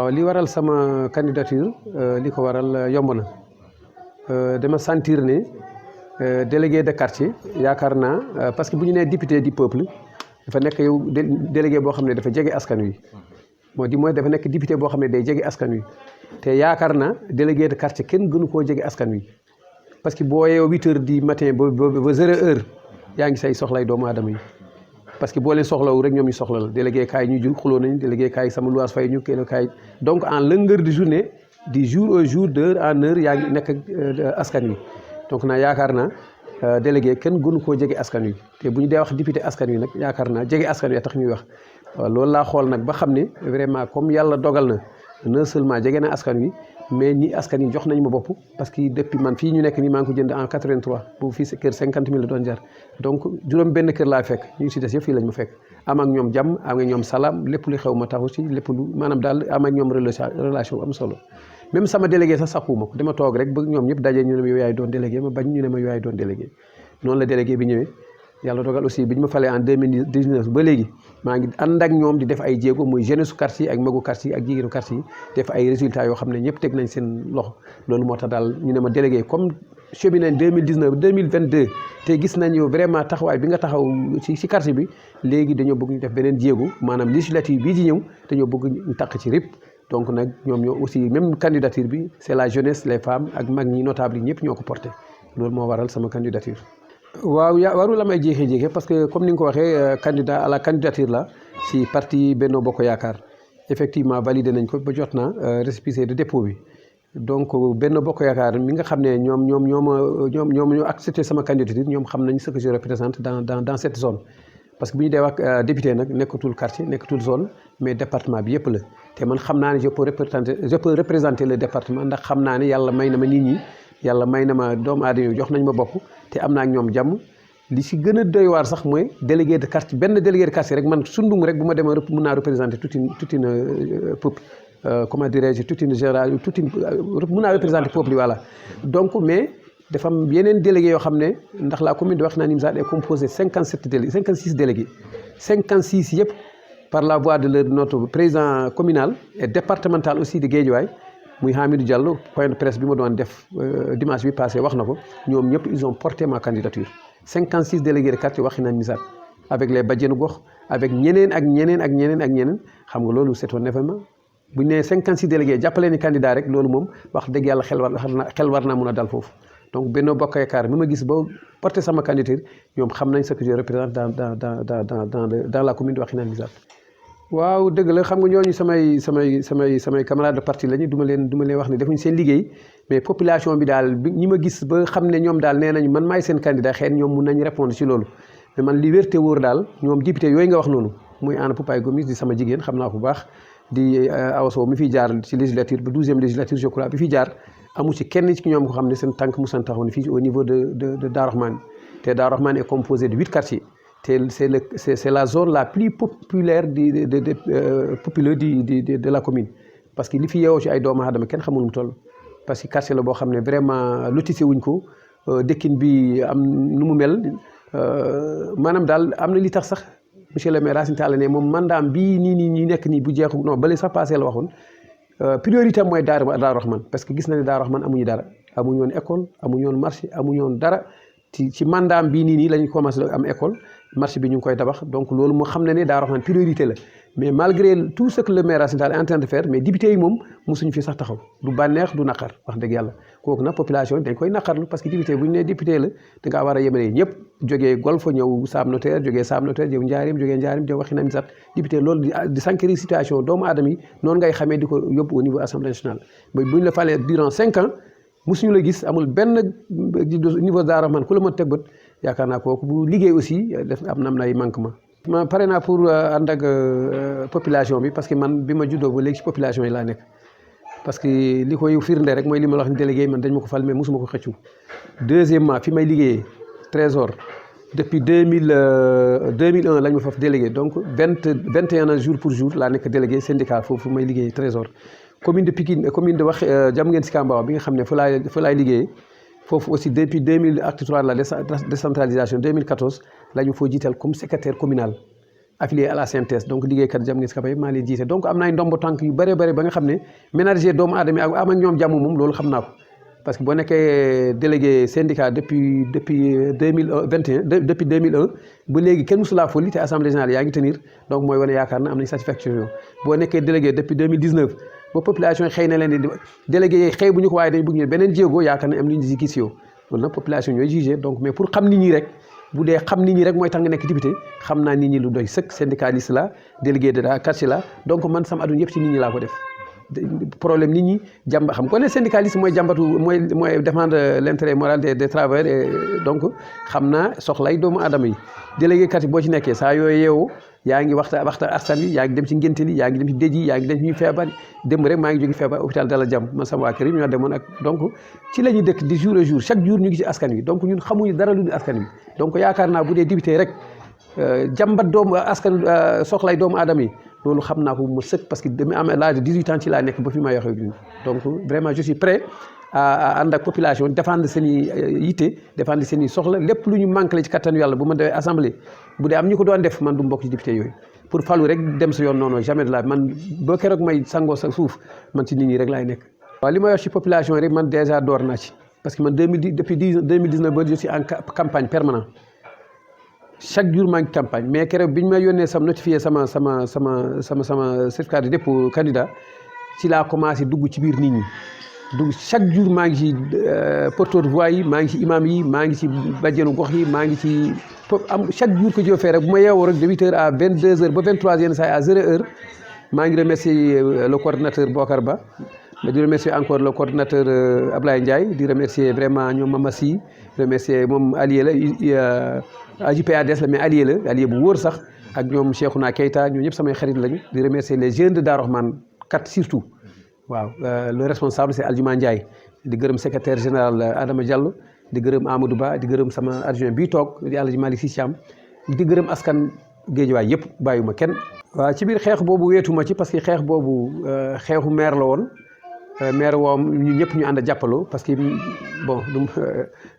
waaw li waral sama candidature li ko waral yomb na dama sentir ne délégué de quartier yaakaar naa parce que bu ñu nee député du peuple dafa nekk yow délégué boo xam ne dafa jege askan wi moo di mooy dafa nekk député boo xam ne day jege askan wi te yaakaar naa délégué de quartier kenn gënu koo jege askan wi parce que boo yeewoo 8 heures du matin ba 0 heure yaa ngi say soxlay doomu aadama yi parce que boo leen soxlawu rek ñoom ñu soxla la délégué kaay ñu jul xuloo nañ délégué kaay sama luwaas fay ñu kenn kaay donc en longueur de journée du jour au jour d'heure en heure yaa ngi nekk askan wi donc naa yaakaar naa délégué kenn gënu koo jege askan wi te bu ñu dee wax député askan wi nag yaakaar naa jege askan wi tax ñuy wax waaw loolu laa xool nag ba xam ne vraiment comme yàlla dogal na non seulement jege na askan wi mais ñi askan yi jox nañ ma bopp parce que depuis man fii ñu nekk nii maa ngi ko jënd en 83 bu fii kër 50 000 la doon jar donc juróom benn kër laa fekk ñu si des yëpp fii lañ ma fekk am ak ñoom jàmm am ak ñoom salaam lépp lu xew ma taxu ci lépp lu maanaam daal am ak ñoom relation am solo même sama délégué sax saxuma ko dama toog rek ba ñoom ñëpp daje ñu ne ma yow yaay doon délégué ma bañ ñu ne ma yow yaay doon délégué noonu la délégué bi ñëwee yàlla dogal aussi bi ñu ma falee en 2019 ba léegi maa ngi ànd ak ñoom di def ay jéego muy jeunesse su quartier ak magu quartier ak jigéenu quartier yi def ay résultats yoo xam ne ñëpp teg nañ seen loxo loolu moo tax daal ñu ne ma délégué comme cheminé 2019 2022 te gis nañu vraiment taxawaay bi nga taxaw ci quartier bi léegi dañoo bëgg ñu def beneen jéego maanaam législative bii di ñëw dañoo bëgg ñu taq ci rip donc nag ñoom ñoo aussi même candidature bi c'est la jeunesse les femmes ak mag ñi notable yi ñëpp ñoo ko porté loolu moo waral sama candidature. waaw waru la may jéexee parce que comme ni nga ko waxee candidat à la candidature la si parti Benno Bokk Yaakaar effectivement validé nañ ko ba jot na récépissé de dépôt bi donc Benno Bokk Yaakaar mi nga xam ne ñoom ñoo accepté sama candidature ñoom xam nañ ce que je représente dans cette zone parce que bu ñu dee wax député nag nekkatul quartier nekkatul zone mais département bi yëpp la te man xam naa ne je peux représenter le département ndax xam naa ne yàlla may na ma nit ñi yàlla may na ma doomu aadama yi jox nañ ma bopp te am naa ak ñoom jàmm li si gën a doy waar sax mooy délégué de quartier benn délégué de quartier rek man sundum rek bu ma demee mën naa représenter toute une peuple comment dirais-je toute une génération mën naa représenter peuple yi voilà donc mais dafa am yeneen délégués yoo xam ne ndax la commune de Wakhinane Nimzatt est composée 56 délégués 56 yëpp par la voix de notre président communal et départemental aussi de Guédiawaye muy Hamidou Diallo point de presse bi ma doon def dimanche bi passé wax na ko ñoom ñëpp ils ont porté ma candidature 56 délégués de quartier Wakhinane Nimzatt avec les bajjenu gox avec ñeneen ak ñeneen xam nga loolu c'est un événement bu ñu nee 56 délégués jàppale ni candidat rek loolu moom wax dëgg yàlla xel war naa mun a dal foofu donc Benno Bokk Yaakaar mi ma gis ba porté sama candidature ñoom xam nañ ce que je représente dans la commune de Wakhinane Nimzatt. waaw dëgg la xam nga ñooñu samay camarades de parti lañu du ma leen wax ne defuñ seen liggéey mais population bi daal ñi ma gis ba xam ne ñoom daal nee nañu man maay seen candidat xëy na ñoom mun nañ répondre ci loolu mais man li wér te wóor daal ñoom député yooyu nga wax noonu muy Anna Poupay Gomis di sama jigéen xam naa ko bu baax di Awa Sow mi fiy jaar ci législature ba 12e législature je crois bi fiy jaar amu ci kenn ci ñoom ko xam ne seen tànk mu san taxaw ne fii au niveau de Darou Rahmane te Darou Rahmane est composé de 8 quartiers c'est la zone la plus populaire de la commune parce que li fi yeewoo ci ay doomu aadama kenn xamul mu toll parce que quartier la boo xam ne vraiment lotissé wuñ ko dëkkin bi am nu mu mel maanaam daal am na li tax sax monsieur le maire Racine Talla ne moom mandaam bii nii nekk nii bu jeexu non bale sax passé la waxoon priorité am mooy Darou Rahmane parce que gis na ne Darou Rahmane amuñu dara amuñu woon école amuñu woon marché amuñu woon dara ci mandaam bii nii lañu commencé am école marché bi ñu ngi koy tabax donc loolu moo xam ne Darou Rahmane priorité la mais malgré tout ce que le maire Racine Talla est en train de faire mais député yi moom mosuñu fi sax taxaw du bànneex du naqar wax dëgg yàlla kooku nag population yi dañ koy naqarlu parce que député bu ñu nee député la da ngaa war a yemale ñëpp jógee Golf ñëw Sam Notaire jógee Sam Notaire jëw Njaarim jógee Njaarim jëw Wakhinane Nimzatt député loolu di s'enquérir situation doomu aadama yi noonu ngay xamee di ko yóbbu au niveau assemblée nationale mais bu ñu la falee durant 5 ans mosuñu la gis amul benn niveau Darou Rahmane ku la mën teg bët yaakaar naa kooku bu liggéey aussi def am na ay manquement ma pare naa pour ànd ak population bi parce que man bi ma juddoo ba léegi ci population yi laa nekk parce que li koy firnde rek mooy li ma la wax ni délégué man dañ ma ko fal mais mosuma ko xëccu deuxièmement fi may liggéeyee trésor depuis 2001 lañ ma faf délégué donc 21 jours pour jour laa nekk délégué syndical foofu may liggéeyee trésor commune de Pikine commune de wax Diamaguène Sicap Mbao bi nga xam ne fa laay liggéeyee foofu aussi depuis 2000 acte 3 de la décentralisation 2014 la ñu foo jiital comme secrétaire communal affilié à la CNTS donc liggéeykat jam ngis kapay maa leen jiite donc am na ay ndombo tànk yu bëree bëri ba nga xam ne ménager doomu aadama yi ak am ak ñoom jàmm moom loolu xam naa ko parce que boo nekkee délégué syndicat depuis 2021 depuis 2001 ba léegi kenn musulaa foli te assemblée générale yaa ngi tenir donc mooy wane yaakaar na am nañ satisfaction boo nekkee délégué depuis 2019 ba population yi xëy na leen di délégué yi xëy bu ñu ko waaye dañ bëgg ñu beneen jéego yaakaar na am nañu si gis yow loolu nag population ñooy jugé donc mais pour xam nit ñi rek bu dee xam nit ñi rek mooy tax nga nekk député xam naa nit ñi lu doy sëkk syndicaliste la délégué de la quartier la donc man sama aduna yëpp ci nit ñi laa ko def problème nit ñi jàmba xam ko ne syndicaliste mooy jàmbatu mooy défendre l'intérêt moral des travailleurs et donc xam naa soxlay doomu aadama yi délégué kat yi boo ci nekkee saa yooyu yeewoo yaa ngi waxtaan askan wi yaa ngi dem ci ngénte li yaa ngi dem ci dëj yi yaa ngi dem ci ñuy feebar démb rek maa ngi jóge feebar hôpital Dalal Jàmm man sama waa kër yi ñoo demoon ak donc ci la ñuy dëkk di jour au jour chaque jour ñu ngi ci askan wi donc ñun xamuñu dara lu dul askan wi donc yaakaar naa bu dee député rek jàmbat doomu askan soxlay doomu aadama yi loolu xam naa ko mu sëkk parce que dama am l'âge de 18 ans ci laa nekk ba fi may waxee donc vraiment je suis prêt à ànd ak population défendre seen i yitte défendre seen i soxla lépp lu ñu manqué ci kattanu yàlla bu ma demee assemblée bu dee am ñu ko doon def man du mbokk ci député yooyu pour falu rek dem sa yoon noonu jamais de la man ba keroog may sangoo sa suuf man ci nit ñi rek laay nekk. waaw li may wax ci population rek man déjà door naa ci parce que man depuis 2019 ba je suis en campagne permanente chaque jour maa ngi campagne mais keroog bi ñu may yónnee sama notifié sama certificat de dépôt candidat ci laa commencé dugg ci biir nit ñi. donc chaque jour maa ngi ci porteur de voix yi maa ngi ci imam yi maa ngi ci bàjjenu gox yi maa ngi ci am chaque jour que je fais rek bu ma yeewoo rek de 8h à 22h ba 23h yenn saa yi à 0h maa ngi remercier le coordinateur Bokar Ba di remercier encore le coordinateur Ablaye Ndiaye di remercier vraiment ñoom Mama Sy remercier moom allié la AJPADS la mais allié la allié bu wóor sax ak ñoom Cheikhouna Keita ñoo ñëpp samay xarit lañu di remercier les jeunes de Darou Rahmane 4 surtout waaw le responsable c'est Aljuma Ndiaye di gërëm secrétaire général Adama Diallo di gërëm Amadou Ba di gërëm sama adjoint bii toog di Alhaji Malick Sy Thiam di gërëm askan Géejawaay yëpp bàyyuma kenn. waaw ci biir xeex boobu weetuma ci parce que xeex boobu xeexu maire la woon maire woom ñu ñëpp ñu ànd a jàppaloo parce que bon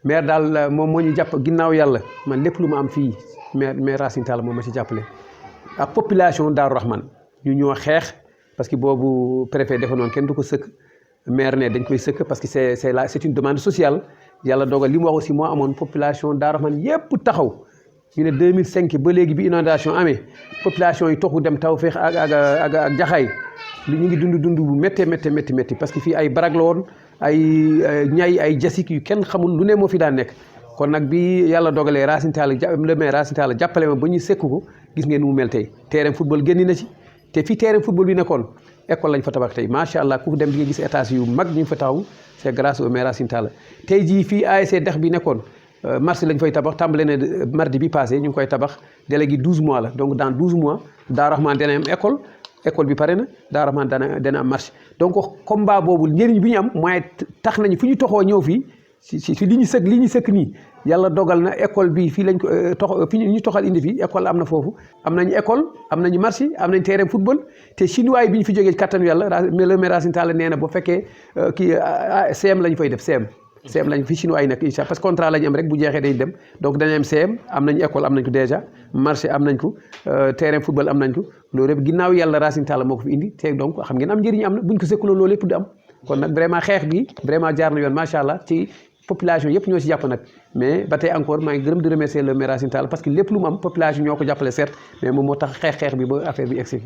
maire daal moom moo ñu jàpp ginnaaw yàlla man lépp lu ma am fii maire Racine Talla moom ma ci jàppale ak population Darou Rahmane ñu ñoo xeex. parce que boobu préfet defe noonu kenn du ko sëkk maire ne dañ koy sëkk parce que c'est une demande sociale yàlla dogal li mu wax aussi moo amoon population Darou Rahmane yëpp taxaw ñu ne 2005 ba léegi bi inondation amee population yi toxu dem Tawfekh ak Jaxaay li ñu ngi dund bu métti parce que fii ay barag la woon ay ñay ay jasik yu kenn xamul lu ne moo fi daan nekk kon nag bi yàlla dogalee Racine Talla le maire Racine Talla jàppale ma ba ñu sëkk ko gis ngeen nu mu mel tey terrain football génn na ci te fii terrain football bi nekkoon école lañ fa tabax tey macha allah ku dem di nga gis étage yu mag ñu fa taxaw c'est grâce au maire Racine Talla tey jii fii ASC dex bi nekkoon marché lañ fay tabax tàmbale ne mardi bi passé ñu ngi koy tabax délégué 12 mois la donc dans 12 mois Darou Rahmane dana am école bi pare na Darou Rahmane dana am marché donc combat boobu njëriñ bi ñu am mooy tax nañu fu ñu toxoo ñëw fii si li ñu sëkk nii yàlla dogal na école bi fii lañ ko fi ñu toxal indi fii école am na foofu am nañu école am nañu marché am nañu terrain football te chinois yi bi ñu fi jógee kattanu yàlla le maire Racine Talla nee na bu fekkee kii CM lañ fay def CM lañ fi chinois yi nekk incha parce que contrat lañ am rek bu jeexee day dem donc dañu am CM am nañu école am nañ ko déjà marché am nañ ko terrain football am nañ ko loolu yëpp ginnaaw yàlla Racine Talla moo ko fi indi te donc xam ngeen am njëriñ am na buñ ko sëkkaloo loolu yëpp du am kon nag vraiment xeex bi vraiment jaar na yoon macha allah ci population yëpp ñoo ci jàpp nag mais ba tey encore maa ngi gërëm di remercier le maire Racine Talla parce que lépp lu mu am population ñoo ko jàppale certes mais moom moo tax xeex bi ba affaire bi egsi